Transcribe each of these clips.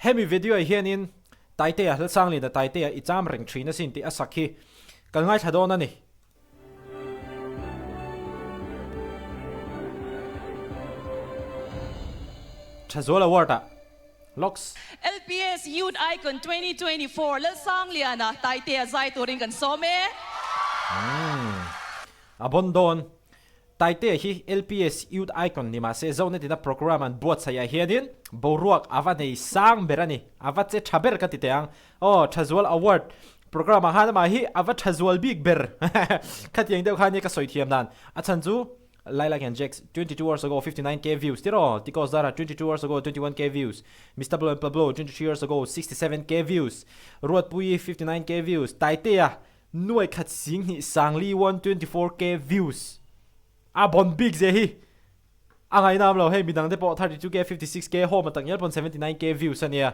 Hemi video ah hianin Taitea Lalsangliana Taitea i cham reng thin asin tih a sak hi kan ngaithla dawn a ni. Thazual Award ah Locks. LPS Youth Icon 2024 Lalsangliana Taitea zai turin kan sawm e. A bon dawn. Taitea hi LPS Youth Icon ni mahse Zonet ina programme an buatsaih ah hianin boruak a va nei sang ber a ni, a va che tha ber ka ti teh ang. Aw, Thazual Award programme ah khan amah hi a va thazual bik ber khatiang deuh khan nia ka sawi thiam dan. A chhan chu Lilac and Jax 22 hours ago 59k views tiraw, Tikos Zara 22 hours ago 21k views, Mister Blo and Pablo 23 hours ago 67k views, Ruatpuii 59k views, Taitea Nuai khat sing hnih sang li one 24k views a bon bik zia hi a ngainam lo hei midang te pawh 32k 56k home a tak ngial pawn 79k views a nia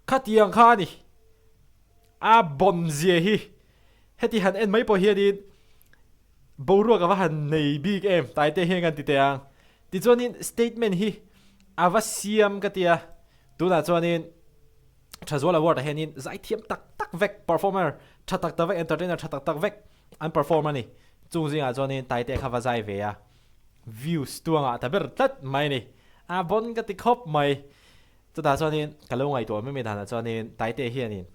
khatiang kha a ni a bon zia hi heti han en mai pawh hianin boruak a va han nei bik em taite hian kan ti teh ang tichuanin statement hi a va siam ka tia tunah chuanin Thazual Award ah hianin zaithiam tak tak vek, performer tha tak tak vek, entertainer tha tak tak vek an perform a ni. Chung zingah chuanin Taite kha va zai ve a, views tuangah ta ber tlat mai a ni. A bon ka ti khawp mai. Chutah chuanin ka lo ngaihtuah mai mai danah chuanin Taite hianin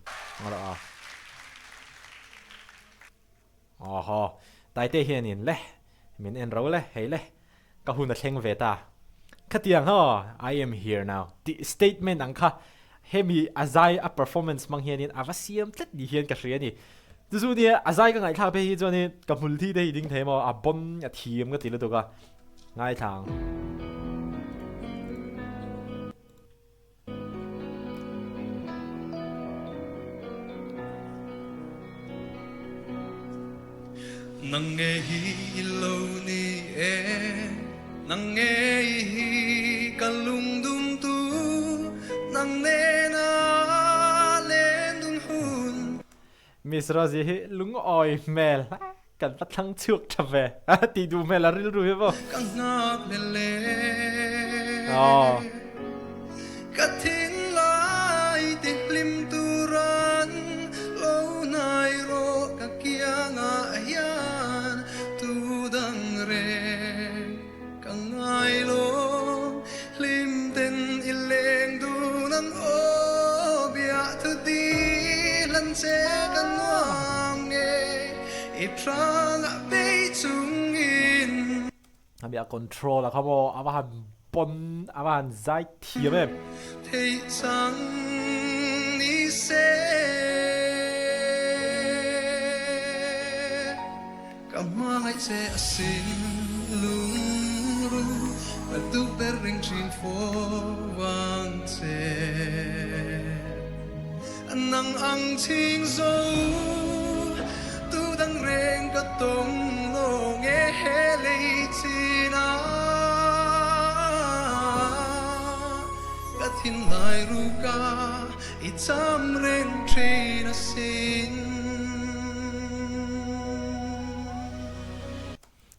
ngarawh a. Awhaw, Taite hianin le, min en ro le, hei le, ka hun a thleng ve ta. Khatiang haw, I am here now tih statement ang kha hemi a zai a performance hmang hianin a va siam tlat ni hian ka hria a ni. Chu chu nia a zai ka ngaihthlak phei hi chuanin ka hmul thi te hi ding thei maw, a bon a thiam ka ti lutuk a, ngaithla ang. Nang nge hi i lo ni e Nang nge hi ka lungdum tu Nang nena len dun hun Miss Rosie hi lungawi hmel kan va thlang chhuak tha ve tih duh hmel a rilru hi maw. Ka nghak lel e Ka thinlai ti hlim turan lo hnai rawh ka kiangah hian tu dang reng ka ngai lo hlim ten i leng dun ang aw biah thu dil an che ka nuam nge i hrangah bei chungin. Hemi a control a kha maw a va han pawn a va han zai thiam em. Theih chang ni se ka hmangaih che a sin lungru ka duh ber ring thin fo vang che nang ang chhing zo tu dang reng ka tawng lo nge he lei chin a ka thinlai ruka i cham reng thin a sin.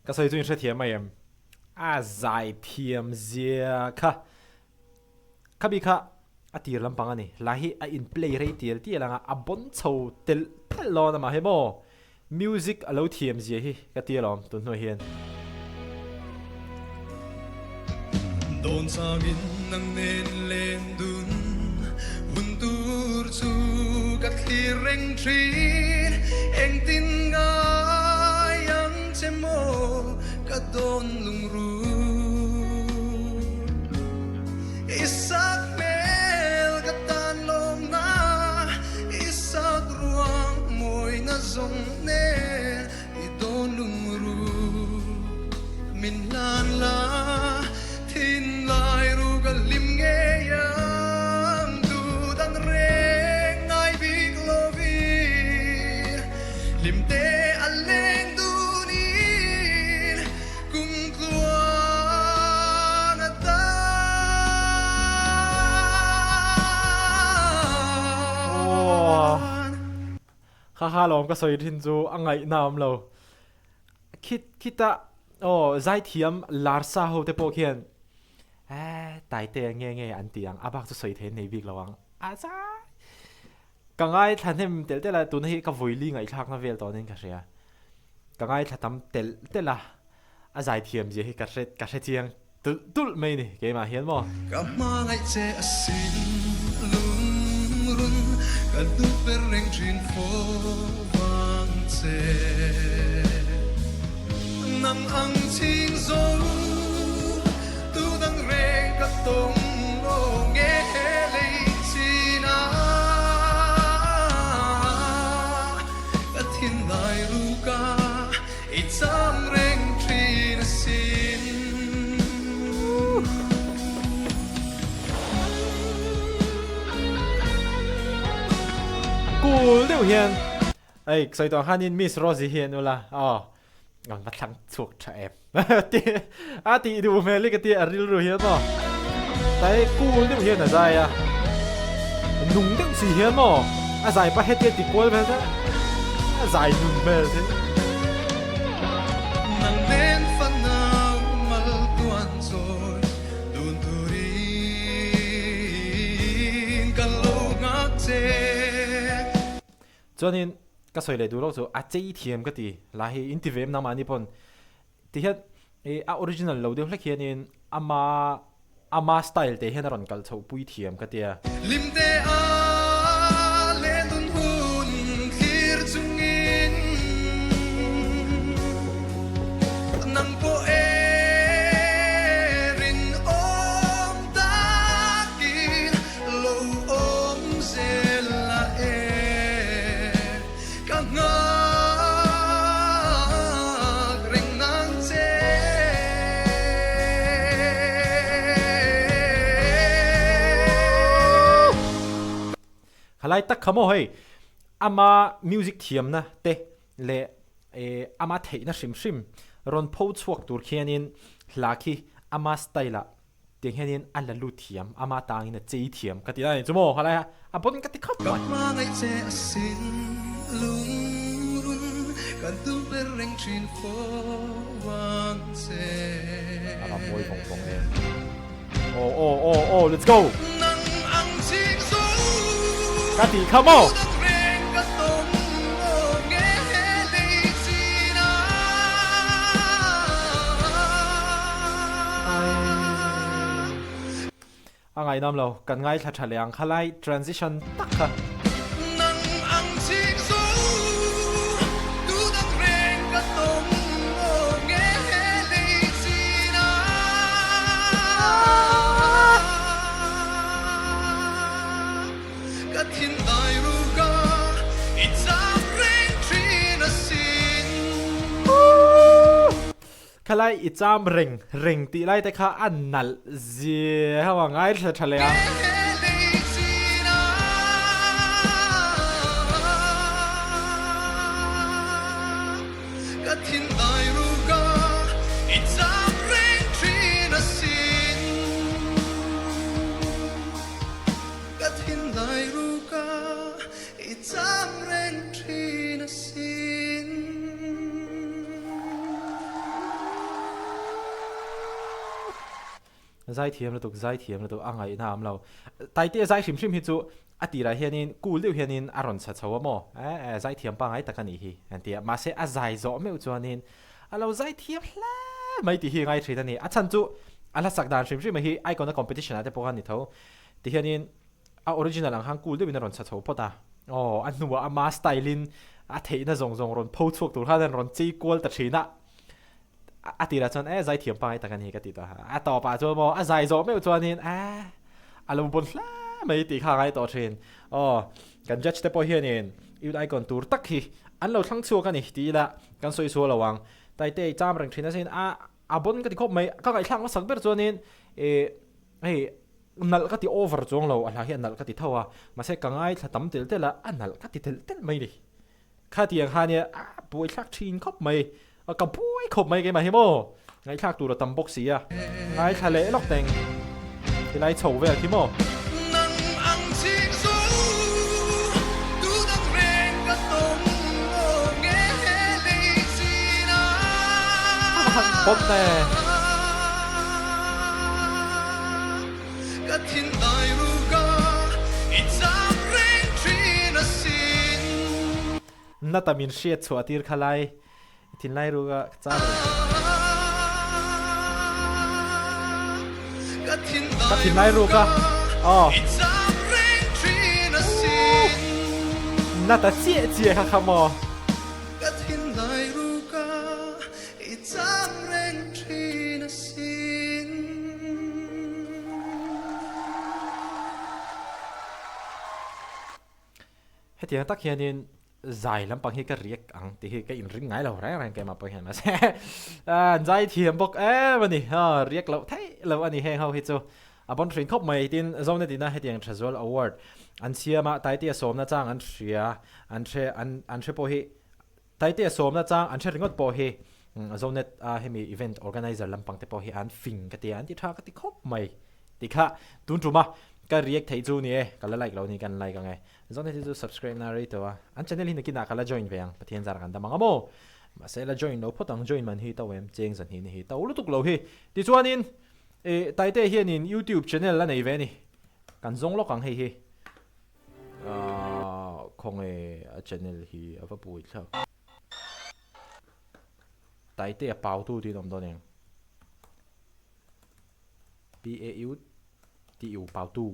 Ka sawi chu in hrethiam mai em? A zaithiam zia kha. Khabi kha a tir lampang a ni. Hla hi a in play rei tial tial ang a, a bon chho telh telh dawn a mah hi maw? Music a lo thiam zia hi ka ti alawm tun hnuai hian. Dawn changin nang nen len dun hun tur chu ka thlir reng thin engtin ngai ang che maw ka dawn lungru i sak hmel ka tan lawmna i sak ruang mawina zawng nen i dawn lungru min hlan la thinlai ru ka hlim ngei ang tu dan reng ngai bik lovin hlim te a leng dunin kum tluang a tan. Kha kha lawm ka sawi thin chu a ngaihna awm lo. Khit khita aw zaithiam lar sa ho te pawh khian. Eh, Taitea nge nge an ti ang, a bak chu sawi thei an nei bik lo ang. A zai! Ka ngaithla hnem telh telh a, tuna hi ka vawili ngaihthlakna vel tawnin ka hria. Ka ngaithla tam telh telh a, a zaithiam zia hi ka hre ka hre chiang tulh tulh mai ni keimah hian maw. Ka hmangaih che a sin lungrun ka duh ber reng thin fo vang che. Nang ang ching zo tu dang reng ka tawng lo nge lei chin a ka thin lai ruk a i cham reng thin a sin. Cool deuh hian Ei, sawi tawh ang khanin Miss Rosie hi an ula, aw, an va thlang chhuak tha em ti a tih duh hmel hi ka ti a rilru hian maw tai cool deuh hian a zai a, nung deuh si hian maw a zai pa hetia ti kual vel te a zai nun hmel te. Nang nen fanau mal tuan chawi dun turin ka lo nghak che. Chuanin ka sawi leh duh lo chu a chei thiam ka ti la hi in ti ve em nangmahni pawn ti hian ih a original lo deuh hlek hianin ama ama style te hian a rawn kal chhoh pui thiam ka tia. Limte a len dun hun thlir chungin nang pawh erin awm takin Lo awm zel la e ka nghak reng nang che. Khalai tak kha maw hei ama music thiamna te leh ama theihna hrim hrim rawn pho chhuak tur khianin hla khi ama style ah Tiang hianin a la lut thiam, ama tangin a chei thiam ka ti a ni chu maw halai a, a pawn ka ti khawp mai. Ka hmangaih che a sin lungrun kan duh ber reng thin fo ang che. A va mawi vawng vawng em. Aw aw aw aw let's go. Nang ang ching zo. Ka tih kha maw. Duh reng ka tawng aw nge lei chin a. A ngaihnawm lo, kan ngaithla tha leh ang kha lai transition tak kha. Nang ang ching zo, tu dang reng ka tawng aw nge lei chin a. Ka thin dai ruk a, i chak reng thin asin. Khalai i cham reng reng tih lai te kha a nalh zia ho a ngaithla tha leh a. Zaithiam lutuk, zaithiam lutuk a ngaihna a awm lo. Taitea zai hrim hrim hi chu a tirah hianin cool deuh hianin a rawn chha chho a maw? Eh, zaithiam pangngai tak a nih hi an ti a. Mahse a zai zawh meuh chuanin a lo zaithiam hle mai tih hi a ngai thin a ni. A chhan chu a hla sak dan hrim hrim hi Icon a competition ah te pawh khan ni tho. Tihianin A original ang khan cool deuhin a rawn chha chho phawt a, aw a hnuah ama style in a theihna zawng zawng rawn pho chhuak tur khan a rawn chei kual ta thin a, a tirah chuan eh zaithiam pangai tak a ni ka ti tawh a, a tawpah chuan maw a zai zawh meuh chuanin eh a lo bawn hle mai tih kha a ngai tawh thin, aw kan judge te pawh hianin youth icon tur tak hi an lo thlang chhuak a ni ti ila kan sawi sual lo ang, Taite i cham reng thin asin a a bawn ka ti khawp mai, ka ngaihthlak hmasak ber chuanin eh hei Nalh ka ti over chuang lo, a hla hi a nalh ka ti tho a, mahse ka ngaithla tam telh telh a, a nalh ka ti telh telh mai ni. Khatiang kha nia a buaithlak thin khawp mai, ka buai khawp mai keimah hi maw, ngaihthlak tur a tam bawk si a, ngaithla leh lawk teng tilai chho vel khi maw. Nang ang ching zo, tu dang reng ka tawng aw nge lei chin a. A va han bawk e. Na ta min hriat chhuah tir kha lai thinlai ruka ka char Ka thinlai ruka aw Na ta chiah chiah kha kha maw. Ka thinlai ruka i cham reng thin asin. Hetiang tak hianin zai lampang hi ka react ang tih hi ka inring ngai lo reng reng keimah pawh hian mahse an zai thiam bawk em a ni react loh theih loh a ni heng ho hi chu a bon hrin khawp mai tin Zonetina hetiang Thazual Award an siam a Taitea sawmna chang an hria an hre an an hre pawh hi Taitea sawmna chang an hre ringawt pawh hi Zonet a hemi event organizer lampang te pawh hi an fing ka ti a an ti tha ka ti khawp mai tih kha tun tum a ka react theih chu ni e ka la like lo ni kan like ang e Zonet hi chu subscribe na rei tawh a an channel hi nakinah ka la join ve ang Pathian zar kan dam ang a maw mahse la join lo phawt ang join man hi to em cheng zahnih ni hi to lutuk lo hi tichuanin eh Taite hianin youtube channel a nei ve a ni kan zawng lawk ang hei hi. Ahh khawnge a channel hi a va pui thlak. Taite a pau tu tiin awm dawn eng. P A U T U pau tu.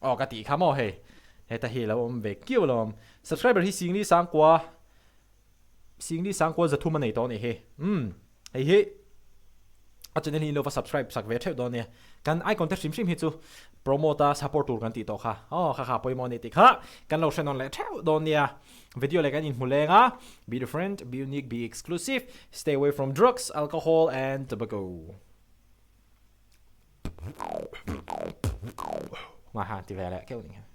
Aw ka tih kha maw hei. Heta hi lo awm ve kiau lo awm. Subscriber hi Singli Sangkua Singli Sangkua zathum a nei tawh a nih hi. Umm hei hi a channel hi in lo va subscribe sak ve theuh dawn nia. Kan icon te hrim hrim hi chu promote a support tur kan tih tawh kha. Aw kha kha pawimawh a ni tih kha kan lo hre nawn leh theuh dawn nia. Video leh kan inhmu leng a, be different, be unique, be exclusive, stay away from drugs, alcohol and tobacco. Nga ha ti ve leh keuh ning hian.